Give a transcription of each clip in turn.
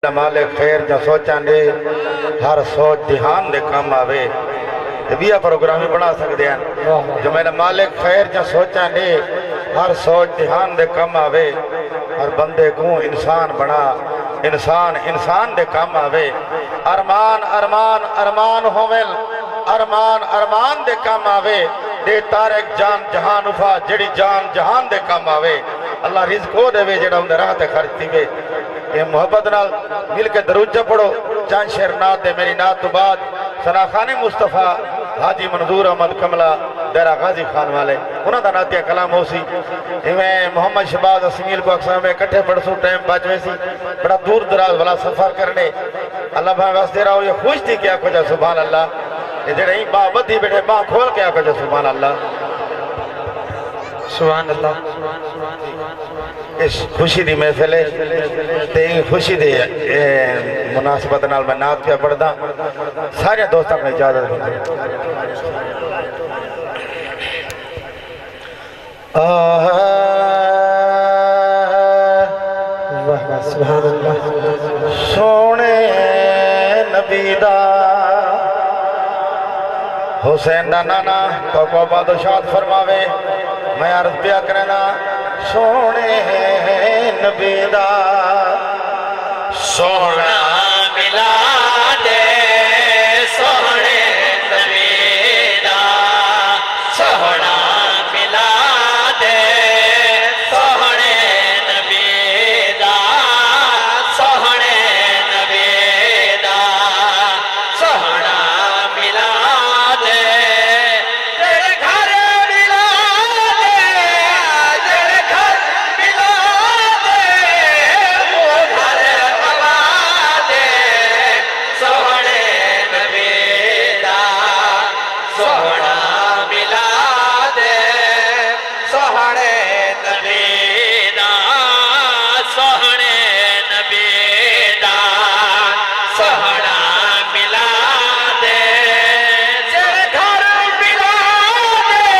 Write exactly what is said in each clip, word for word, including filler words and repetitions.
میݙا مالک خیر جاں سوچاں ݙے، ہر سوچ دھیان دے کم آوے۔ تے ٻیا پروگرام وی بݨا سڳدے ہن۔ جو میݙا مالک خیر جاں سوچاں ݙے، ہر سوچ دھیان دے کم آوے۔ ہر بندے کوں انسان بݨا، انسان انسان دے کم آوے۔ ارمان، ارمان، ارمان ہوون، ارمان، ارمان دے کم آوے۔ ݙے طارق جان جہان افا، جیڑھی جان جہان دے کم آوے۔ اللہ رزق او ݙیوے، جیڑھا اوندے راہ تے خرچ تھیوے۔ اے محبت نال مل کے درود چا پڑھو۔ چند شعر نعت دے، میری نعت توں بعد ثناء خان مصطفی، حاجی منظور احمد کملا، ڈیرہ غازی خان والے، انہاں دا نعتیہ کلام ہوسی۔ ایویں محمد شہباز اسمعیل کوں آکھساں میں اکٹھے پڑھسوں، ٹائم بچ ویسی، بڑا دور دراز والا سفر کرݨے۔ اللہ بھاویں وسدے رہو، اے خوش تھی کے آکھو جا سبحان اللہ۔ اے جیڑھے ایں ٻانہہ ٻدھی ٻیٹھے، ٻانہہ کھول کے آکھو جا سبحان اللہ۔ سبحان اللہ۔ اس خوشی دی محفل ہے تے ایں خوشی دے، اے، مناسبت نال میں نعت پیا پڑھدا۔ سارے دوستاں کوں اجازت ݙیندے۔ آہ، واہ واہ، سبحان اللہ۔ سوہݨے نبی دا، حسین دا نانا، توکوں آباد و شاد فرماوے۔ میں عرض پیا کرنا، سوہݨے نبی دا، سوہݨا میلاد اے، سوہݨے نبی دا، سوہݨا میلاد اے، سوہݨے نبی دا، سوہݨے نبی دا، سوہݨا میلاد اے۔ جیڑھے گھر میلاد اے، جیڑھے گھر میلاد اے، او گھر آباد اے، سوہݨے نبی دا، سوہݨا میلاد اے، سوہݨے نبی دا، سوہݨے نبی دا، سوہݨا میلاد اے۔ جیڑھے گھر میلاد اے،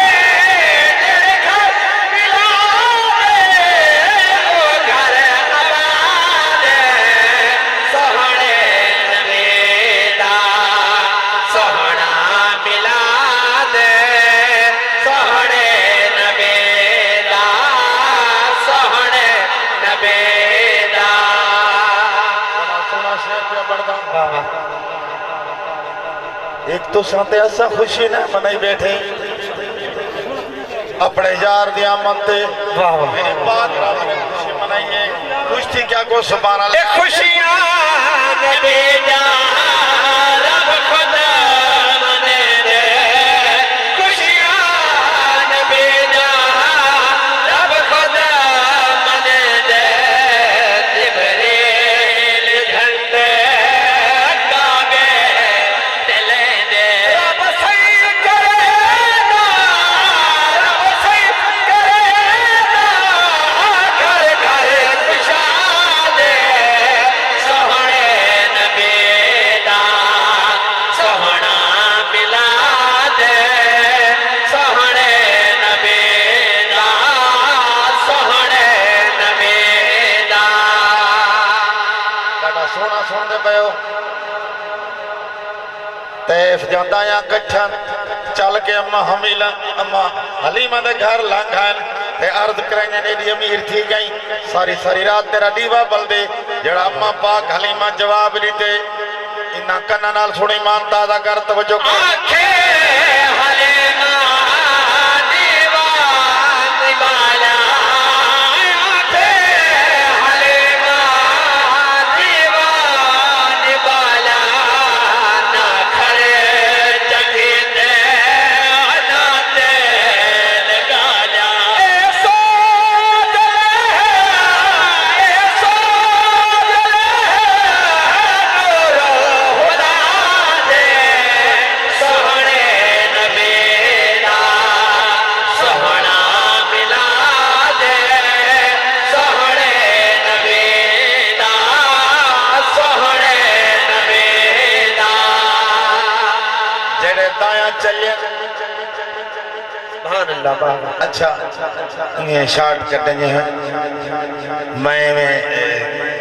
جیڑھے گھر میلاد اے، او گھر آباد اے، سوہݨے نبی دا، سوہݨا میلاد اے، سوہݨے نبی دا، سوہݨے نبی دا۔ بڑا سوہݨا شعر پیا پڑھدا۔ واہ واہ۔ ہک تساں تے اساں خوشی نہ منائی ٻیٹھے اپݨے یار دی آمد تے۔ واہ واہ۔ میرے پاک رب نے خوشی منائی ہے۔ خوش تھی کے آکھو سبحان اللہ۔ اے خوشیاں نبی دیاں رب خود منیندے، خوشیاں نبی دیاں رب خود منیندے، جبریل جھنڈے کعبے تے لیندے۔ رب سئیں کرے دا، رب سئیں کرے دا، گھر گھر کشادے، سوہݨے نبی دا، سوہݨا میلاد اے، سوہݨے نبی دا، سوہݨے نبی دا۔ ݙاڈھا سوہݨا سݨدے پئے ہو۔ طیف جاندایاں کٹھن چل کے اماں حمیلہ، اماں حلیمہ دے گھر لنگھ آئن تے عرض کرائیں، ایݙی امیر تھی ڳئیں، ساری ساری رات تیرا ݙیوا ٻلدے، جیڑھا اماں پاک حلیمہ جواب ݙتے۔ انہاں کناں نال سݨ، ایمان تازہ کر، توجہ کر۔ آکھے حلیمہ ݙیوا نی ٻالا، آکھے حلیمہ ݙیوا نی ٻالا، نہ کھڑے چکی تے نہ تیل ڳالا۔ اے سوچ لے، اے سوچ لے، نور خدا دے، سوہݨے نبی دا، سوہݨا میلاد اے، سوہݨے نبی دا، سوہݨے نبی دا۔ جیڑھے دایاں چلے۔ سبحان اللہ، واہ واہ۔ اچھا، ایں شارٹ کٹیں جے ہیں۔ میں ایویں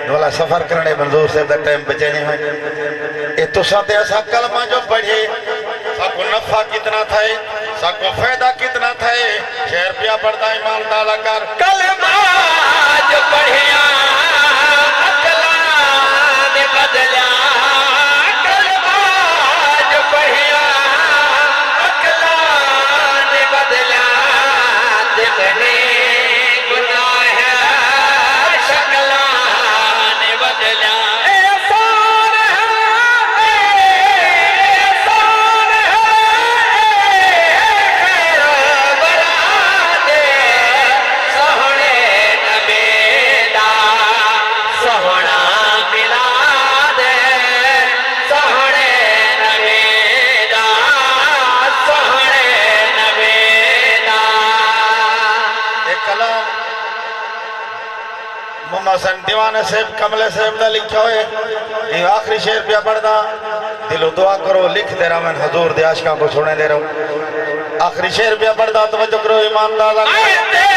والا سفر کرݨے منظور صاحب دا ٹائم بچے نہیں ہوئے۔ اے تساں تے اساں کلمہ جو پڑھے، ساکوں نفع کتنا تھئے، ساکوں فائدہ کتنا تھئے۔ شعر پیا پڑھدا، ایمان تازہ کر۔ کلمہ جو پڑھیا، عقلاں نے بدلیاں۔ کلمہ جو پڑھیا، عقلاں نے بدلیاں۔ جتنی گناہ شکلاں نے بدلیاں۔ احسان ہے، احسان ہے، خیر برات سوہݨے نبی دا، سوہݨا میلاد سوہݨے نبی دا، سوہݨے نبی دا۔ اے کلام مما حسن دیوانے صاحب، کملے صاحب دا لکھیا ہوئے۔ اے آخری شعر پیا پڑھدا، دلوں دعا کرو، لکھدے رہون، حضور دے عاشقاں کوں سݨیندے رہو۔ آخری شعر پیا پڑھدا، توجہ کرو، ایمان تازہ کرو۔